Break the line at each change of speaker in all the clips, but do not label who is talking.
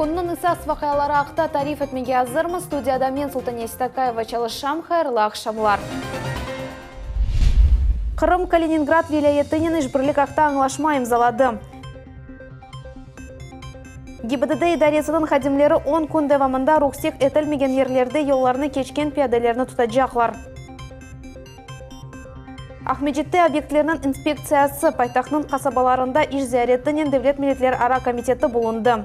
Künniñ esas vaqiaları aqta tarif etmege azırmız. Studiyada men, Sultaniye Seytakayeva, çalışam. Hayırlı aqşamlar. Qırım Kaliningrad vilâyetinen işbirlik aqta añlaşma imzaladı. GİBDD idaresiniñ hadimleri on kün devamında ruhset etilmegen yerlerde yollarnı keçken piyadelerni tutacaqlar. Aqmescitte obyektlerniñ inspektsiyası, paytahtnıñ qasabalarında iş ziyaretinen Devlet milletlerara komiteti bulundı.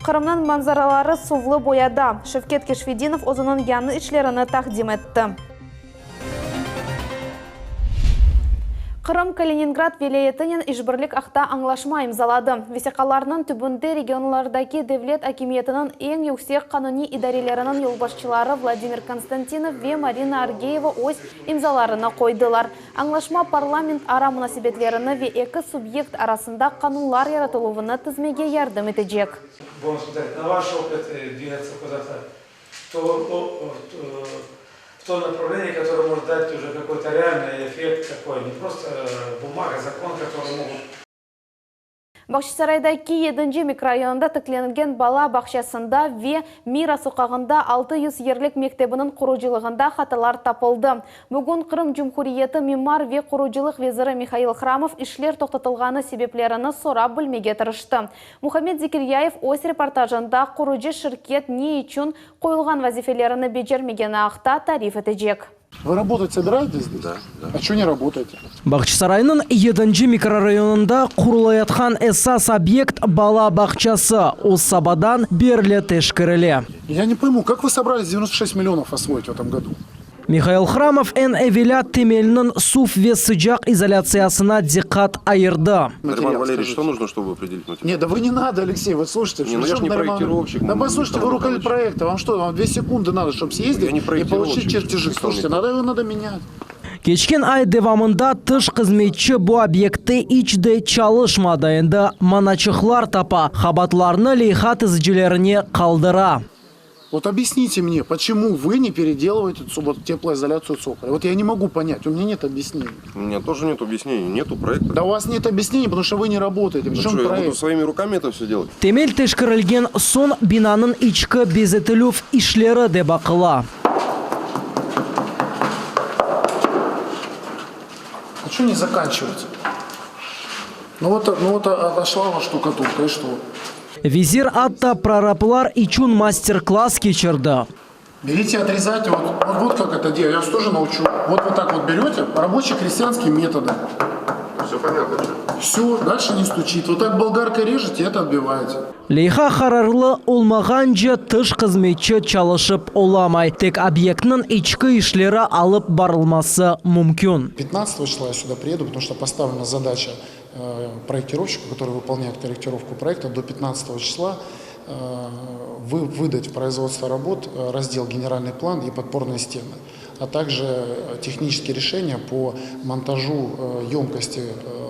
Qırımnıñ manzaraları suvlı boyada, Şevket Keşfedinov özüniñ yañı işlerini taqdim etti. Qırım Kaliningrad vilâyetinen işbirlik aqta añlaşma imzaladı. Vesiqalarnıñ tübünde regionlardaki devlet akimiyetiniñ eñ yüksek qanuniy idareleriniñ yolbaşçıları Vladimir Konstantinov ve Marina Argeyeva öz imzalarını qoydılar. Añlaşma parlamentara munasebetlerini ve eki subyekt arasında qanunlar yaratıluvını tizmege yardım etecek.
В то направление, которое может дать уже какой-то реальный эффект такой, не просто бумага, закон, который могут.
Bağçasaraydaki yedinci mikrorayonında tiklenilgen bala bağçasında ve Mira soqağında 600 yerlik mektebiniñ qurucılığında hatalar tapıldı. Bugün Qırım Cumhuriyeti mimar ve qurucılıq veziri Mihail Hramov işler toqtatılğanı sebeplerini sorap bilmege tırıştı. Muhammed Zekiryayev öz reportajında qurucı şirket ne içün Qoyulğan vazifelerini becermegeni aqta tarif etecek.
Вы работать собираетесь здесь?
Да, да.
А чё не работаете?
Bağçasaraynıñ yedinci mikrorayonında qurulayatqan esas obyekt bala bağçası, o sabadan berli teşkirile.
Я не пойму, как вы собрались 96 миллионов освоить в этом году?
Mihail Hramov eñ evelâ temelniñ suv ve sıcaq izolâtsiyasına diqqat ayırdı.
Nariman Valerьевич, что нужно, чтобы определить материал?
Нет, да вы не надо, Алексей, вот слушайте.
Не, ну я ж не проектировщик.
Да послушайте, вы руководитель проекта, вам что, вам 2 секунды надо, чтобы съездить и получить чертежи. Слушайте, надо его надо менять.
Keçken ay devamında tış hızmetçi bu obyektte iç de çalışmadı, endi manaçıqlar tapa, qabaatlarnı leyha tizicilerine qaldıra.
Вот объясните мне, почему вы не переделываете вот теплоизоляцию цоколя? Вот я не могу понять, у меня нет объяснений.
У меня тоже нет объяснений, нету проекта.
Да у вас нет объяснений, потому что вы не работаете.
Ну
Причем
что, я
проект?
буду своими руками это все делать?
Temel teşkerilgen soñ binanıñ içki bezetilüv işleri de baqıla.
А что не заканчивается? Ну вот, ну вот отошла у штукатурка, и что?
Vezir atta prorablar içün master-klass keçirdi.
Берите, отрезайте, вот, вот, вот как это делать, я вас тоже научу. Вот вот так вот берете, рабоче-крестьянские методы.
Все понятно.
Все, дальше не стучит. Вот так болгаркой режете, это отбиваете.
Leyha qararlı olmağance tış hızmetçi çalışıp olamay, tek obyektniñ içki işleri alıp barılması mümkün.
15 числа я сюда приеду, потому что поставлена задача проектировщику, который выполняет корректировку проекта, до 15 числа вы, выдать в производство работ раздел «Генеральный план» и «Подпорные стены», а также технические решения по монтажу емкости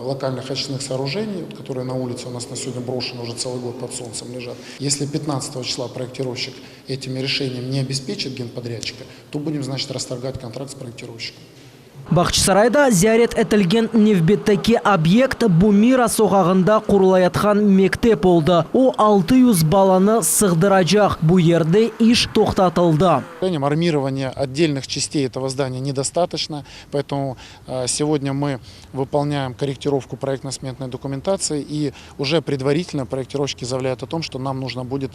локальных очистных сооружений, которые на улице у нас на сегодня брошены, уже целый год под солнцем лежат. Если 15 числа проектировщик этими решениями не обеспечит генподрядчика, то будем, значит, расторгать контракт с проектировщиком.
Bağçasarayda ziyaret etilgen nevbetteki obyekt bu Mira soqağında qurulayatqan mektep oldı. O, 600 balanı sığdıracaq. Bu yerde iş toqtatıldı.
Армирование отдельных частей этого здания недостаточно, поэтому сегодня мы выполняем корректировку проектно-сметной документации и уже предварительно проектировщики заявляют о том, что нам нужно будет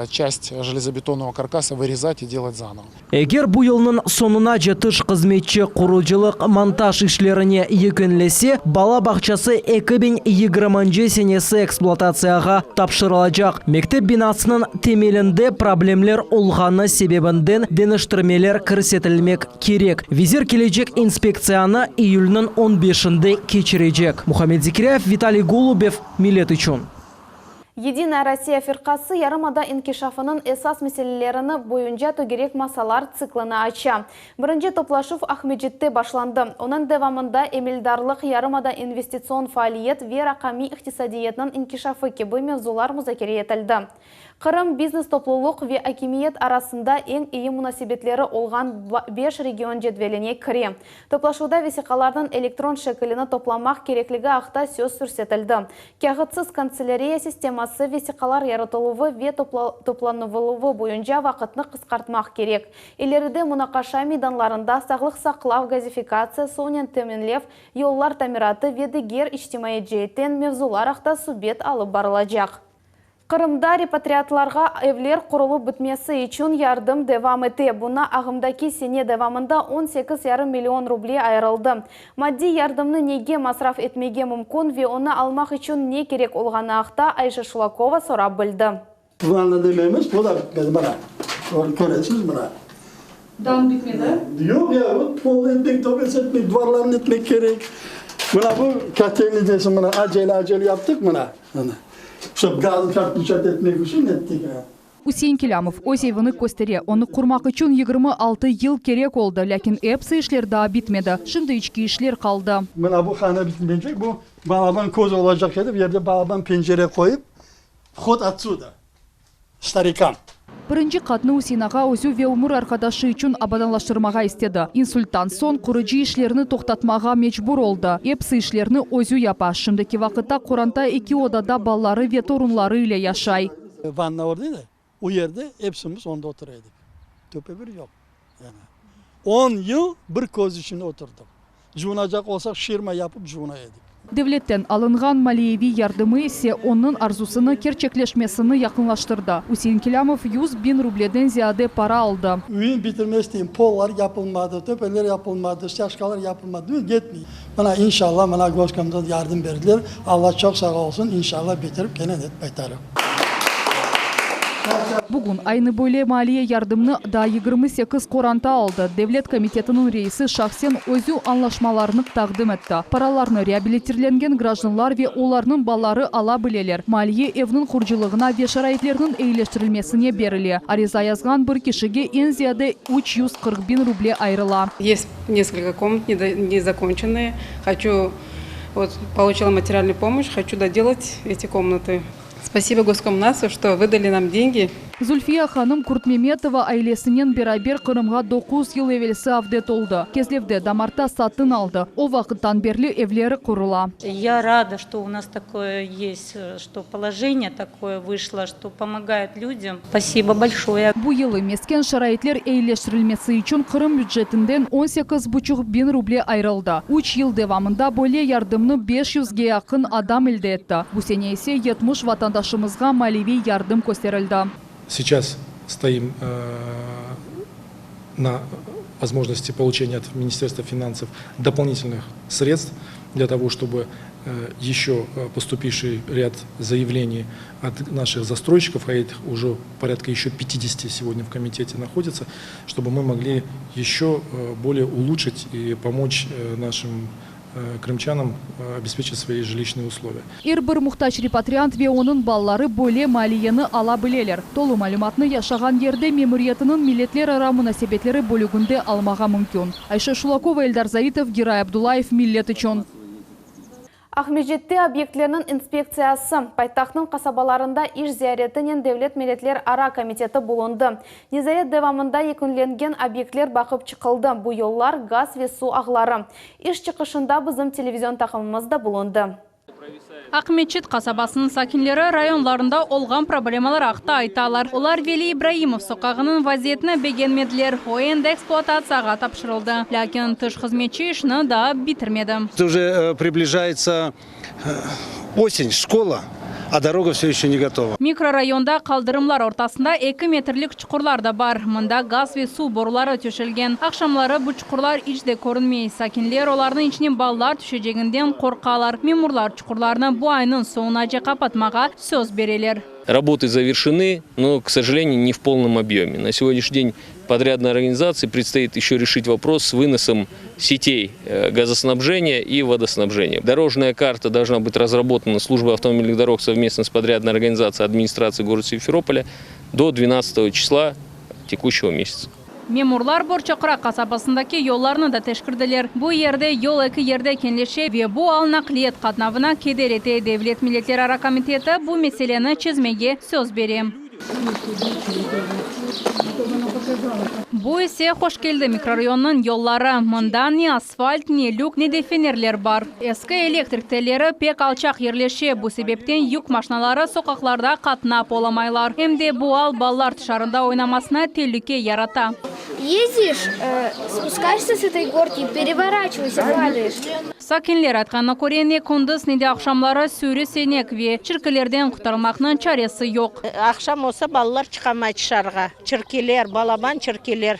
часть железобетонного каркаса вырезать и делать заново.
Eger bu yılnıñ soñunace tış hızmetçi qurucılıq-montaj işlerini yekünlese, bala bağçası 2020 senesi ekspluatatsiyağa tapşırılacaq. Mektep binasınıñ temelinde problemler olğanı sebebinden deñiştirmeler kirsetilmek kerek. Vezir kelecek inspektsiyanı iyülniñ on beşinde keçirecek. Muhammed Zekiryayev, Vitaliy Golubev, Millet içün.
Yedinaya Rossiya firqası yarımada inkişafınıñ esas meselelerini boyunca tögerek masalar tsiklini aça. Birinci toplaşuv Aqmescitte başlandı. Onıñ devamında emeldarlıq, yarımada investitsion faaliyet ve raqamiy iqtisadiyatnıñ inkişafı kibi mevzular muzakere etildi. Qırım, biznes topluluq ve akimiyet arasında eñ eyi munasebetleri olğan beş region cedveline kire. Toplaşuvda vesiqalarnıñ elektron şekilini toplamaq kerekligi aqta söz yürsetildi. Kâğıtsız kantselâriya sisteması. yapılması, vesiqalar yaratıluvı ve toplanıluvı boyunca vaqıtnı qısqartmaq kerek. İleride munaqaşa meydanlarında sağlıq saqlav, gazifikatsiya, suvnen teminlev, yollar tamiratı ve diger içtimaiy ceetten mevzular aqta subet alıp barılacaq. Qırımda repatriatlarğa evler qurulıp bitmesi içün yardım devam ete. Buña ağımdaki sene devamında on sekiz yarım million ruble ayırıldı. Maddiy yardımnı nege masraf etmege mümkün ve onı almaq içün ne kerek olğanı aqta Ayşe Şulakova sorap bildi.
Vanna dememiz, bu da bitmedi, mına, köresiz, mına.
Dam bitmedi?
Yoq ya, bu pol etmek, töpesi etmek, duvarlarını etmek kerek. Mına bu kotelniy desin, mına, acele-acele yaptıq, mına, mına. Şob gazı podключать etmek içün ettik.
Üsein Kelâmov öz evini köstere. Onı qurmaq içün 26 yıl kerek oldı, lâkin episi işler daa bitmedi. Şimdi içki işler qaldı.
Mına bu hane bitmeycek, bu balaban köz olacaq edi, bu yerde balaban pencere qoyıp, vhod otsuda, starikam.
Birinci qatnı Üsein ağa özü ve ömür arqadaşı içün abadanlaştırmağa istedi. İnsulttan soñ qurucı işlerini toqtatmağa mecbur oldı. Episi işlerni özü yapa. Şimdiki vaqıtta qoranta eki odada balaları ve torunları ile yaşay.
Vanna bar edi, o yerde epsimiz onda otura edik. Töpe bir yoq. Yani on yıl bir köz içinde oturdıq. Cuvunacaq olsaq, şirma yapıp cuvuna edik.
Devletten alınğan maliyeviy yardımı ise onıñ arzusını kerçekleşmesini yaqınlaştırdı. Üsein Kelâmov 100 biñ rubleden ziyade para aldı.
Üyün bitirmez deyim, pollar yapılmadı, töpeler yapılmadı, stâjkalar yapılmadı, ketmey. Mına, inşallah, mına Goskomdan yardım berdiler, Alla çoq sağ olsun, inşallah bitirip kene de qaytarır.
Bugün aynı böyle maliye yardımnı daa 28 qoranta aldı. Devlet komitetiniñ reisi şahsen özü añlaşmalarnı taqdim etti. Paralarnı reabilitirlengen grajdanlar ve olarnıñ balaları ala bileler. Maliye evniñ qurucılığına ve şaraitlerniñ eyileştirilmesine berile. Ariza yazğan bir kişige eñ ziyade 340 biñ ruble ayırıla.
Есть несколько комнат незаконченные. Хочу, вот, получила материальную помощь, хочу доделать эти комнаты. Спасибо Госкомнацу, что выдали нам деньги.
Zulfiya hanım Kurtmemetova ailesinen beraber Qırımğa 9 yıl evelsi avdet oldı. Kezlevde damarta satın aldı. O vaqıttan berli evleri qurula.
Я рада, что у нас такое есть, что положение такое вышло, что помогает людям. Спасибо большое.
Bu yılı mesken şaraitler eyileştirilmesi içün Qırım bücetinden 18,5 biñ ruble ayırıldı. 3 yıl devamında böyle yardımnı 500ge yaqın adam elde etti. Bu sene ise 70 vatandaşımızğa maliyeviy yardım kösterildi.
Сейчас стоим на возможности получения от Министерства финансов дополнительных средств для того, чтобы еще поступивший ряд заявлений от наших застройщиков, а их уже порядка еще 50 сегодня в комитете находится, чтобы мы могли еще более улучшить и помочь нашим крымчанам обеспечить свои жилищные условия.
Er bir muhtac repatriant ve onıñ balaları böyle maliyeni ala bileler. Tolu malümatnı yaşağan yerde memuriyetiniñ milletlerara munasebetleri bölüginde almağa mümkün. Ayşe Şulakova, Eldar Zaitov, Giray Abdullayev, Millet içün.
Aqmescitte obyektlerniñ inspektsiyası paytahtnıñ qasabalarında iş ziyaretinen Devlet milletlerara komiteti bulundı. Nezaret devamında yekünlengen obyektler baqıp çıqıldı. Bu yollar, gaz ve suv ağları. İş çıqışında bizim televizion taqımımız da bulundı.
Aqmeçit qasabasınıñ sakinleri rayonlarında olğan problemalar aqta aytalar. Olar Veli İbraimov soqağınıñ vaziyetini begenmediler. O endi ekspluatatsiyağa tapşırıldı. Lâkin tış hızmetçi işini daa bitirmedi.
Уже приближается осень, школа, а дорога все еще не готова.
Mikrorayonda qaldırımlar ortasında 2 metrlik çuqurlar da bar. Mında gaz ve suv boruları töşelgen. Aqşamları bu çuqurlar iç de körünmey. Sakinler olarnıñ içine balalar tüşeceginden qorqalar. Memurlar çuqurlarnı bu aynıñ soñunace qapatmağa söz bereler.
Работы завершены, но, к сожалению, не в полном объеме. На сегодняшний день подрядной организации предстоит еще решить вопрос с выносом сетей газоснабжения и водоснабжения. Дорожная карта должна быть разработана службой автомобильных дорог совместно с подрядной организацией администрации города Симферополя до 12 числа текущего месяца.
Memurlar Borçoqraq qasabasındaki yollarnı da teşkerdiler. Bu yerde yol eki yerde keñleşe ve bu al naqliyat qatnavına keder ete. Devlet milletlerara komiteti bu meseleni çezmege söz bere. Bu ise Hoşkeldi mikrorayonınıñ yolları. Mında ne asfalt, ne lük, ne de fenerler bar. Eski elektrik telleri pek alçaq yerleşe, bu sebepten yük maşnaları soqaqlarda qatnap olamaylar. Em de bu al balalar tışarında oynamasına telüke yarata.
Yezdiş, spuskaşsâ s etoy gorki, perevoraçivaysâ, padaeş.
Sakinler aytqanına köre, ne kündüz, ne de aqşamları sürü-senek ve çirkilerden qurtarmaqnıñ çaresi yoq.
Aqşam olsa, balalar çıqamay tışarığa. Çirkiler, balaban çirkiler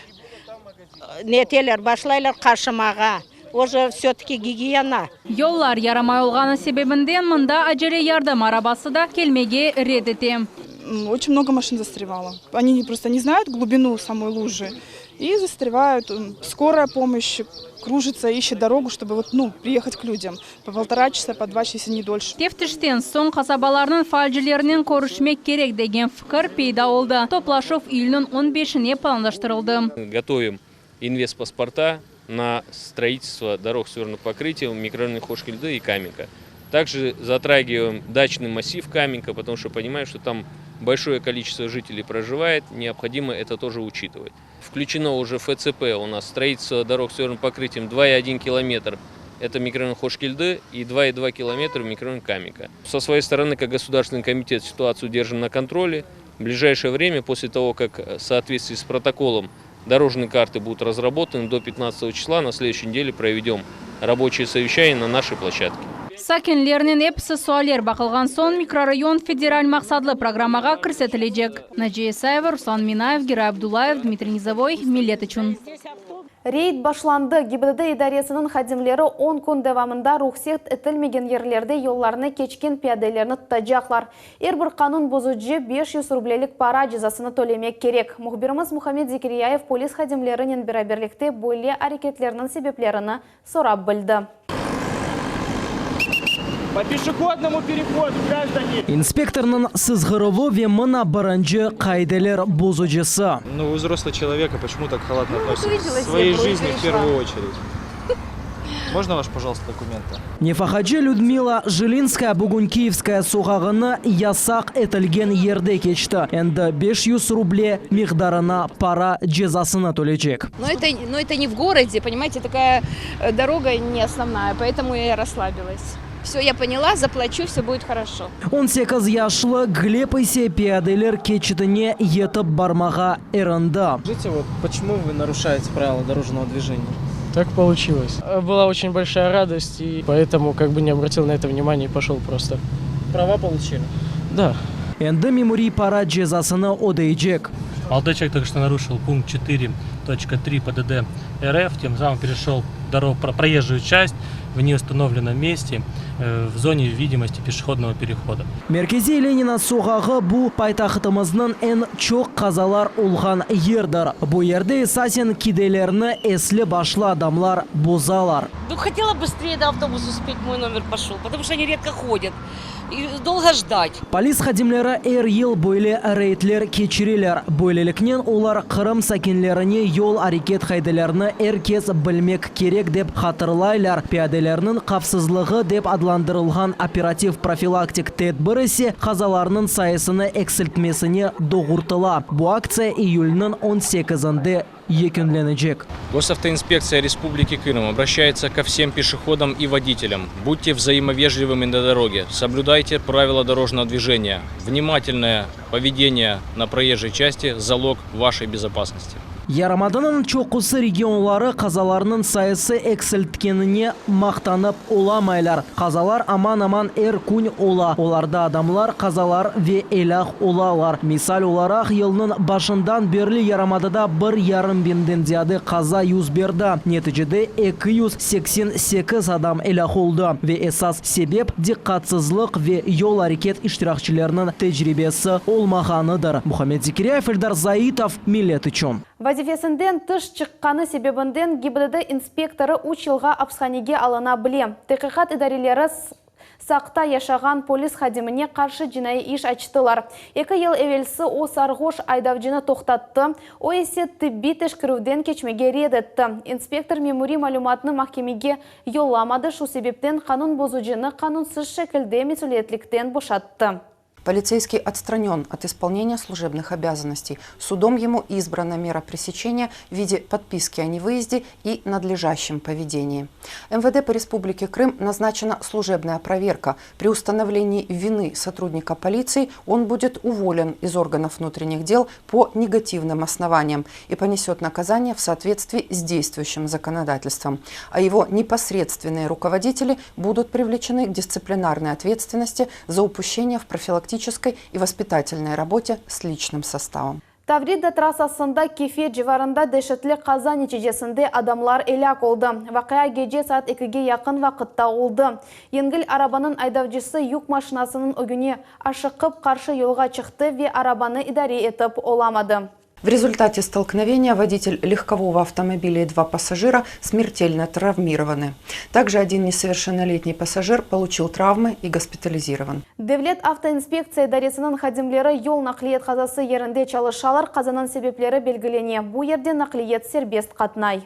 neteler, başlaylar qaşımağa. Uje vse-taki gigiyena.
Yollar yaramay olğanı sebebinden mında acele yardım arabası da kelmege red ete.
Oçün mnogo maşin zastrevalo. Oni prosto ne znayut glubinu samoy lujı i zastrevayut. Skoraya pomoşç krujitsa, işet dorogu, ştobı vot, nu, priehať k lüdyam. Po poltora çasa, po dva çasa, esli ne dolşe.
Teftişten soñ qasabalarnıñ faalcilerinen körüşmek kerek degen fikir peyda oldı. Toplaşuv iyülniñ on beşine planlaştırıldı.
Gotovim investpasporta na stroitelstvo dorog s tverdım pokrytiyem v mikrorayone Hoşkeldı i Kamenka. Takje zatragivaem daçnıy massiv Kamenka, potomu çto ponimaem, çto tam bolşoye koliçestvo jiteley projivaet, neobhodimo eto tože uçitıvat. Vklüçeno uje FCP u nas stroitelstvo dorog s tverdım pokrytiyem dva i odin kilometr, eto mikrorayon Hoşkeldı, i dva i dva kilometr v mikrorayon Kamenka. Со svoey storony, kak gosudarstvennyy komitet, situatsiyu derjim na kontrole. V blижayşее vremya, posle togo, kak v sootvetstviy s protokolom dorojnye karty budut razrabotany, do pyatnadtsatogo çisla na sleduyuşçey nedele provedem raboçeye soveşçaniye na naşey ploşçadke.
Sakinlerniñ episi sualler baqılğan soñ mikrorayon federal maqsatlı programmağa kirsetilecek. Naciye İsayeva, Ruslan Minayev, Giray Abdullayev, Dmitriy Nizovoy, Millet içün.
Reyd başlandı. GİBDD idaresiniñ hadimleri on kün devamında ruhset etilmegen yerlerde yollarnı keçken piyadelerni tutacaqlar. Er bir qanun bozucı 500 rublelik para cezasını tölemek kerek. Mühbirimiz Muhammed Zekiryayev polis hadimlerinen beraberlikte böyle areketlerniñ sebeplerini sorap bildi.
Po peşehodnomu perehodu, grajdanı!
İnspektornıñ sızğıruvı ve mına birinci qaideler bozucısı.
Nu, вы взрослый человек, а почему так халатно относитесь к своей жизни в первую очередь? Можно ваш, пожалуйста, документы?
Nefaqacı Lüdmila Jilinskaya bugün Kiyevskaya soqağını yasaq etilgen yerde keçti. Endi 500 ruble miqdarına para cezasını tölecek.
No eto, no eto ne v gorode, ponimayete, takaya doroga ne osnovnaya, poetomu ya i rasslabilas. Vse, ya ponyala, zaplaçu, vse budet horoşo.
18 yaşlı Gleb ise piyadeler keçitine yetip barmağa erindi.
Скажите, вот почему вы нарушаете правила дорожного движения?
Так получилось. Была очень большая радость, и поэтому как бы не обратил на это внимания и пошел просто.
Права получили?
Да.
Endi memuriy para cezasını ödeycek.
Молодой человек только что нарушил пункт 4.3 ПДД РФ, тем самым перешел дорогу, проезжую часть в неустановленном месте в зоне видимости пешеходного перехода.
Merkeziy Lenina soqağı bu paytahtımıznıñ eñ çoq qazalar olğan yerdir. Bu yerde esasen kidelerni esli başlı adamlar bozalar.
Nu, hotela bıstree до avtobusa uspet, moy nomer poşol, potomu çto oni redko hodât i dolgo jdat.
Polis hadimleri er yıl böyle reydler keçireler. Böyleliknen olar Qırım sakinlerine yol areket qaidelerini er kes bilmek kerek dep hatırlaylar. Piyadelerniñ havfsızlığı dep adlandırılğan operativ-profilaktik tedbir ise qazalarnıñ sayısını eksiltmesine doğurtıla. Bu aktsiya iyülniñ on sekizinde yekünlenecek.
Госавтоинспекция Республики Крым обращается ко всем пешеходам и водителям. Будьте взаимовежливыми на дороге, соблюдайте правила дорожного движения. Внимательное поведение на проезжей части – залог вашей безопасности.
Yarımadanıñ çoqusı regionları qazalarnıñ sayısı eksiltkenine maqtanıp olamaylar. Qazalar aman-aman er kün ola, olarda adamlar qazalar ve elâk olalar. Misal olaraq, yılnıñ başından berli yarımadada bir yarım biñden ziyade qaza yüz berdi, neticede 288 adam elâk oldı ve esas sebep, diqqatsızlıq ve yol areket iştirakçileriniñ tecribesi olmağanıdır. Muhammed Zekiryayev, Eldar Zaitov, Millet içün.
Vazifesinden tış çıqqanı sebebinden GİBDD inspektorı üç yılğa apshanege alına bile. Teqiqat idareleri Saqta yaşağan polis hadimine qarşı cinaiy iş açtılar. Eki yıl evelsi o sarğoş aydavcını toqtattı, o ise tibbiy teşkerüvden keçmege red etti. İnspektor memuriy malümatnı mahkemege yollamadı, şu sebepten qanun bozucını qanunsız şekilde mesüliyetlikten boşattı.
Полицейский отстранен от исполнения служебных обязанностей. Судом ему избрана мера пресечения в виде подписки о невыезде и надлежащем поведении. МВД по Республике Крым назначена служебная проверка. При установлении вины сотрудника полиции он будет уволен из органов внутренних дел по негативным основаниям и понесет наказание в соответствии с действующим законодательством. А его непосредственные руководители будут привлечены к дисциплинарной ответственности за упущение в профилактической и воспитательной работе с личным составом.
Tavrida trassasında Kefe civarında deşetli qaza neticesinde adamlar elâk oldı. Vaqia gece saat ekige yaqın vaqıtta oldı. Yengil arabanıñ aydavcısı yük maşinasınıñ ögüne aşıqıp qarşı yolğa çıqtı ve arabanı idare etip olamadı.
В результате столкновения водитель легкового автомобиля и два пассажира смертельно травмированы. Также один несовершеннолетний пассажир получил травмы и госпитализирован.
Devlet avtoinspektsiya idaresiniñ hadimleri yol naqliyet qazası yerinde çalışalar, qazanıñ sebepleri belgilene. Bu yerde naqliyet serbest qatnay.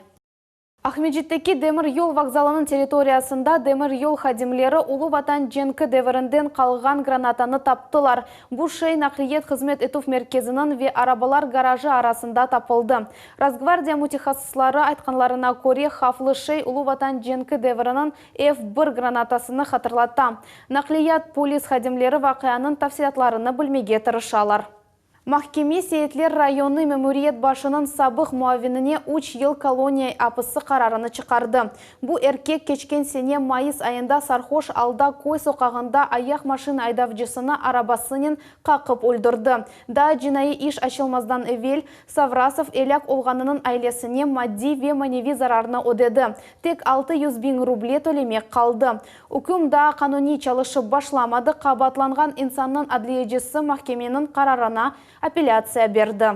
Aqmescitteki demir yol vokzalınıñ territoriyasında demir yol hadimleri Ulu Vatan cenki devirinden qalğan granatanı taptılar. Bu şey naqliyet hızmet etüv merkeziniñ ve arabalar garajı arasında tapıldı. Rosgvardiya mütehassısları aytqanlarına köre, havflı şey Ulu Vatan cenki deviriniñ F bir granatasını hatırlata. Naqliyat polis hadimleri vaqianıñ tafsilâtlarını bilmege tırışalar. Mahkeme Seyitler rayonı memuriyet başınıñ sabıq muavinine üç yıl koloniya apisi qararını çıqardı. Bu erkek keçken sene mayıs ayında sarhoş alda köy soqağında ayaq maşina aydavcısını arabasınen qaqıp öldürdi. Daa cinaiy iş açılmazdan evel Savrasov elâk olğanınıñ ailesine maddiy ve maneviy zararnı ödedi. Tek 600 biñ ruble tölemek qaldı. Üküm daa qanuniy çalışıp başlamadı, qabaatlanğan insannıñ adliyecisi mahkemeniñ qararına apellâtsiya berdi.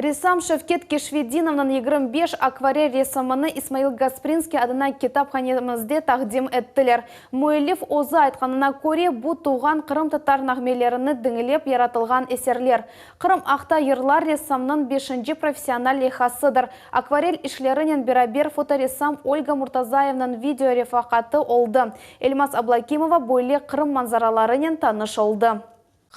Ressam Şevket Keşfetdinovnıñ 25 akvarel resimini İsmail Gasprinskiy adına kitaphanemizde taqdim ettiler. Müellif özü aytqanına köre, bu tuvğan qırımtatar nağmelerini diñlep yaratılğan eserler. Qırım aqta yırlar ressamnıñ beşinci professional leyhasıdır. Akvarel işlerinen beraber fotoressam Olga Murtazayevniñ video refaqatı oldı. Elmaz Ablâkimova böyle Qırım manzaralarınen tanış oldı.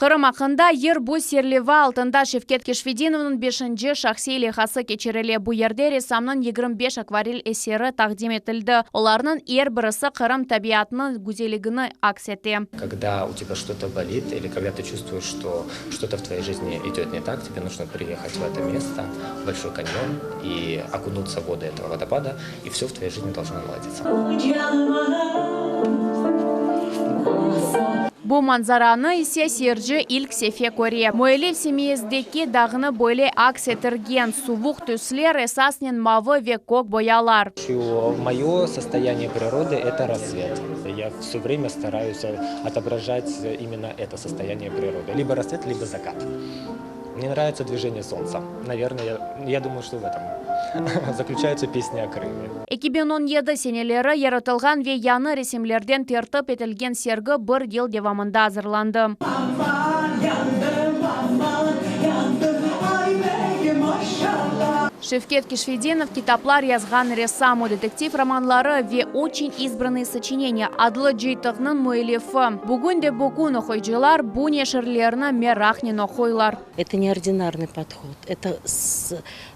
Qırım aqqında yır bu serleva altında Şevket Keşfedinovnıñ beşinci şahsiy leyhası keçirile. Bu yerde ressamnıñ 25 akvarel eseri taqdim etildi. Olarnıñ er birisi Qırım tabiatınıñ güzelligini aks ete.
Когда у тебя что-то болит или когда ты чувствуешь, что что-то в твоей жизни идет не так, тебе нужно приехать в это место, в Большой каньон, и окунуться в воды этого водопада, и все в твоей жизни должно наладиться.
Bu manzaranı ise seyirci ilk sefer köre. Müellif Simeizdeki dağnı böyle aks ettirgen, suvuq tüsler, esasnen mavı ve kök boyalar.
Moё состояние природы это рассвет. Я все время стараюсь отображать именно это состояние природы. Либо рассвет, либо закат. Мне нравится движение солнца. Наверное, я, я думаю, что в этом заключается песня о Крыме.
2017 seneleri yaratılğan ve yañı resimlerden tertip etilgen sergi bir yıl devamında azırlandı. Şevket Keşfedinov kitaplar yazğan ressam, o detektiv romanları ve Очень избранные сочинения adlı cıyıntıqnıñ müellifi. Bugün de bugün oquyıcılar bu neşirlerni meraqnen oquylar.
Это неординарный подход, это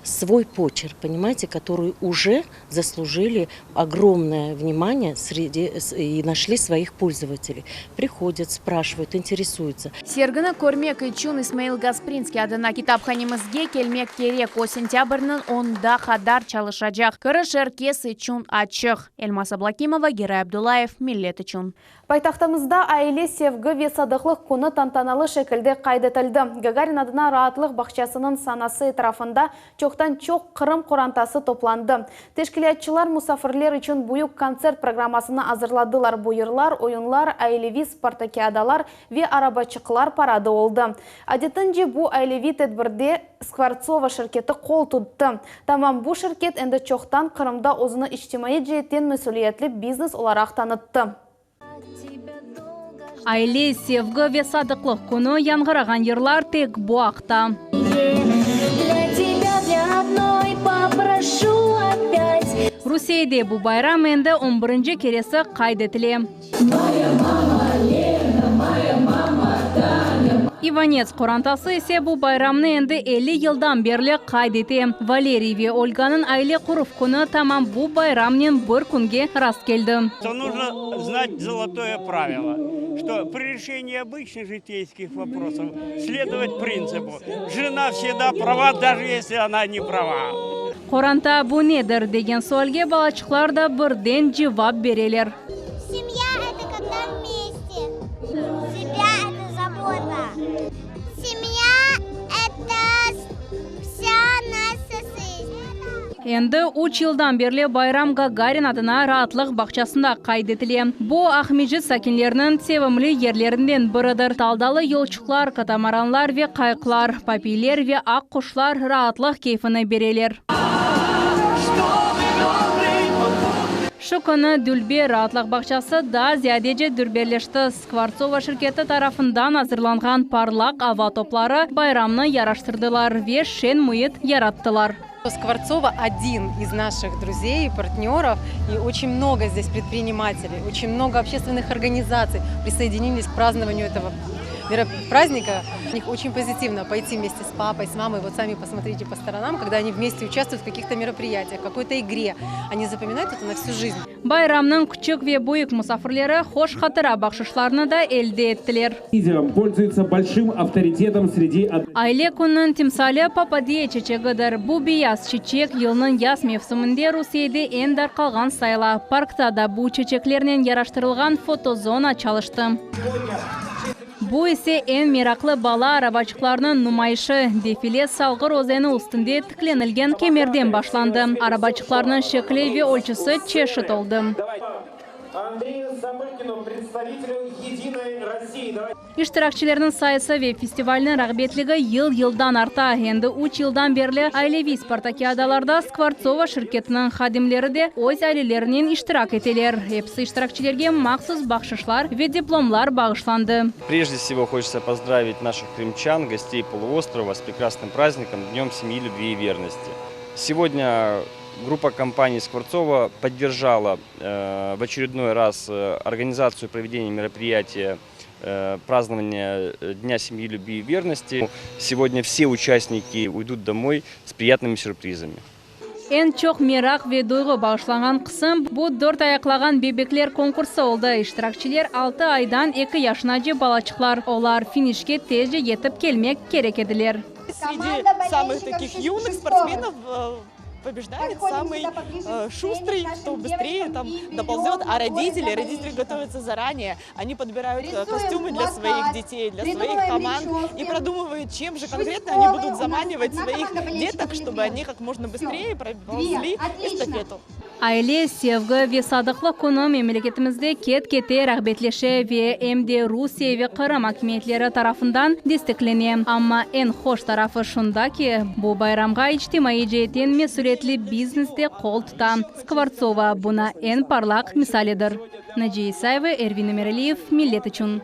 свой почерк, понимаете, который уже заслужили огромное внимание среди и нашли своих пользователей. Приходят, спрашивают, интересуются.
Sergini körmek içün İsmail Gasprinskiy adına kitaphanemizge kelmek kerek. O sentâbrniñ onuna qadar çalışacaq. Kiriş er kes içün açıq. Elmaz Ablâkimova, Giray Abdullayev, Millet içün.
Paytahtımızda Aile, sevgi ve sadıqlıq künü tantanalı şekilde qayd etildi. Gagarin adına raatlıq bağçasınıñ sanası etrafında çoqtan-çoq Qırım qorantası toplandı. Teşkilâtçılar musafirler içün büyük kontsert programmasını azırladılar. Bu yırlar, oyunlar, aileviy spartakiadalar ve arabaçıqlar paradı oldı. Adetince bu aileviy tedbirde Skvortsova şirketi qol tuttı. Tamam bu şirket endi çoqtan Qırımda özüni içtimaiy ceetten mesüliyetli biznes olaraq tanıttı.
Aile, sevgi ve sadıqlıq künü yañğırağan yırlar tek bu aqta.
Для тебя, для одной попрошу опять.
Rusiyede bu bayram endi on birinci keresi qayd etile.
Моя мама Лена, моя мама.
İvanets qorantası ise bu bayramnı endi 50 yıldan berli qayd ete. Valeriy ve Olganıñ aile quruv künü tamam bu bayramnen bir künge rast keldi.
Нужно знать золотое правило, что при решении обычных житейских вопросов следовать принципу «жена всегда права, даже если она не права».
Qoranta bu nedir degen sualge balaçıqlar da birden cevap bereler.
Семья – это когда вместе. Семья – это забота. Семья – это вся наша жизнь.
Endi üç yıldan berli bayram Gagarin adına raatlıq bağçasında qayd etile. Bu, Aqmescit sakinleriniñ sevimli yerlerinden biridir. Daldalı yolçuqlar, katamaranlar ve qayıqlar, papiyler ve aq quşlar raatlıq keyfini bereler. Şu künü Dülber raatlıq bağçası daa ziyadece dülberleşti. Skvortsova şirketi tarafından azırlanğan parlaq ava topları bayramnı yaraştırdılar ve şeñ müit yarattılar.
Скворцова один из наших друзей и партнеров, и очень много здесь предпринимателей, очень много общественных организаций присоединились к празднованию этого праздника. У них очень позитивно пойти вместе с папой, с мамой, вот сами посмотрите по сторонам, когда они вместе участвуют в каких-то мероприятиях, в какой-то игре. Они запоминают это на всю жизнь.
Bayramnıñ küçük ve büyük musafirleri hoş hatıra bahşışlarını da elde ettiler.
Лидером пользуется большим авторитетом среди
Aile kününiñ timsali papadiye çeçegidir. Bu beyaz çiçek yılnıñ yaz mevsiminde Rusiyede eñ darqalğan sayıla. Parkta da bu çeçeklernen yaraştırılğan fotozona çalıştı. Bu ise eñ meraqlı bala arabaçıqlarınıñ numayışı. Defile Salğır özeni üstünde tiklenilgen kemerden başlandı. Arabaçıqlarnıñ şekli ve ölçüsi çeşit oldı.
Андрею Самыкину, представителю «Единой России».
İştirakçilerniñ sayısı ve festivalniñ rağbetligi yıl-yıldan arta. Endi üç yıldan berli aileviy spartakiadalarda Skvortsova şirketiniñ hadimleri de öz ailelerinen iştirak eteler. Episi iştirakçilerge mahsus bahşışlar ve diplomlar bağışlandı.
Прежде всего хочется поздравить наших крымчан, гостей полуострова с прекрасным праздником Днем семьи, любви и верности. Сегодня группа компаний Скворцова поддержала э, в очередной раз э, организацию проведения мероприятия э, празднования Дня семьи, любви и верности. Сегодня все участники уйдут домой с приятными сюрпризами.
Eñ çoq meraq ve duyğu bağışlanğan qısım bu dört ayaqlağan bebekler konkursı oldı. İştirakçiler altı aydan eki yaşınace balaçıqlar. Olar finişke tezce yetip kelmek kerek ediler.
Среди самых таких юных спортсменов побеждает самый шустрый, кто быстрее там доползет. А родители, родители готовятся заранее, они подбирают костюмы для своих детей, для своих команд и продумывают, чем же конкретно они будут заманивать своих деток, чтобы они как можно быстрее проползли эстафету.
Aile, sevgi ve sadıqlıq künü memleketimizde ket-kete rağbetleşe ve em de Rusiye ve Qırım akimiyetleri tarafından desteklene. Amma eñ hoş tarafı şunda ki, bu bayramğa içtimaiy ceetten mesüliyetli biznes de qol tuta. Skvortsova buña eñ parlaq misalidir. Naciye İsayeva, Ervin Emiraliyev, Millet içün.